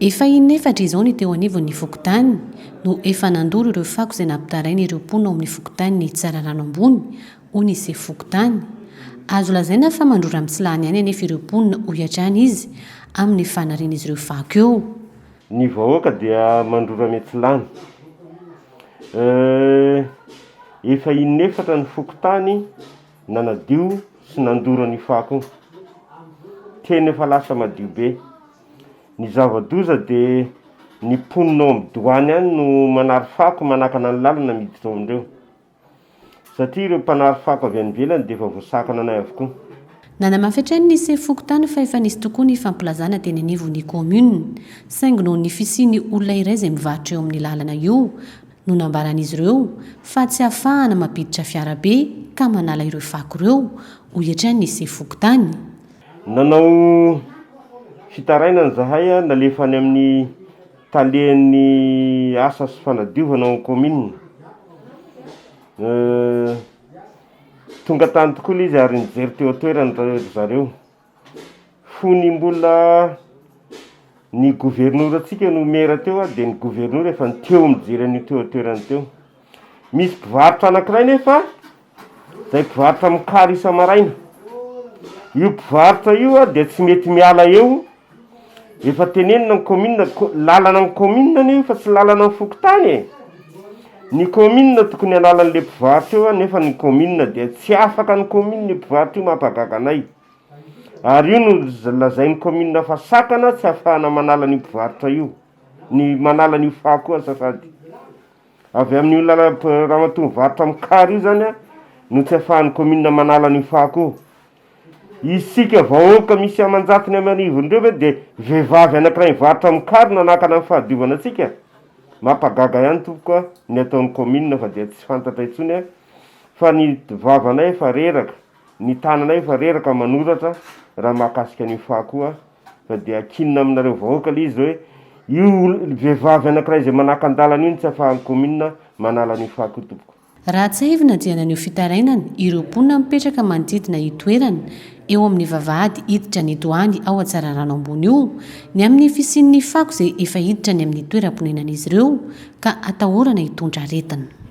Efa in'efatra izao ny teo anivon'ny fokontany no efa nandoro ireo fako izay nampitaraina ireo mponina ao amin'ny fokontanin'i Tsararano Ambony, hoy ny sefo fokontany. Azo lazaina fa mandrora mitsilany ihany anefa ireo mponina, hoy hatrany izy, amin'ny fanarian'izy ireo fako eo. Ny vahoaka dia mandrora mitsilany. Efa in'efatra ny fokontany nanadio sy nandoro an'io fako io. Tena efa lasa madio be. Ny zava-doza de ny mponina ao amin'ny doany any no manary fako manakana ny lalana miditra ao amindreo. Satria ireo mpanary fako avy any ivelany dia efa voasakana anay avokoa. Nanamafy hatrany ny sefo fokontany fa efa nisy tokoa ny fampilazana teny anivon'ny kaominina, saingy noho ny fisian'ny olona iray izay mivarotra eo amin'ny lalana io no nambaran'izy ireo fa tsy ahafahana mampiditra fiarabe ka manala ireo fako ireo, hoy hatrany ny sefo fokontany. Nanao fitarainana izahay nalefa any amin'ny talen'ny asa sy fanadiovana ao amin'ny kaominina. Tonga tany tokoa ilay izy ary nijery teo an-toerana ry zareo. Fony mbola ny governorantsika no maire teo dia ny governora efa teo mijery an'io teo an-toerana teo. Misy mpivarotra anankiray nefa Izay mpivarotra mokary isa-maraina. Io mpivarotra io dia tsy mety miala eo, efa tenenina ny commune, lalana ny commune anie io fa tsy lalana ny fokontany e! Ny commune tokony hanala an'le mpivarotra eo nefa ny commune dia tsy afaka ny commune io mpivarotra io mampagaga anay. Ary io no lazain'ny commune fa sakana tsy ahafahana manala an'io mpivarotra io, ny manala an'io fako io azafady. Avy amin'io lala- ramatoa mivarotra mokary io zany a no tsy ahafahan'ny commune manala an'io fako io. Isika vahoaka misy aman-jatony aman'arivony ireo ve de vehivavy anankiray mivarotra mokary no hanakana ny fahadiovana antsika? Mampagaga ihany tompoko a ny ataon'ny commune fa dia tsy fantatra intsony a fa ny vavanay efa reraka, ny tananay efa reraka manoratra raha mahakasika an'io fako io a. Fa dia ankinina aminareo vahoaka ilay izy hoe io vehivavy anankiray izay manakan-dalana io no tsy ahafahan'ny commune manala an'io fako io tompoko. Raha tsiahivina dia naneho fitarainana ireo mponina mipetraka manodidina io toerana eo amin'ny vavahady hiditra ny doany ao Antsararano ambony io ny amin'ny fisian'ny fako izay efa hiditra any amin'ny toeram-ponenan'izy ireo ka atahorana hitondra aretina.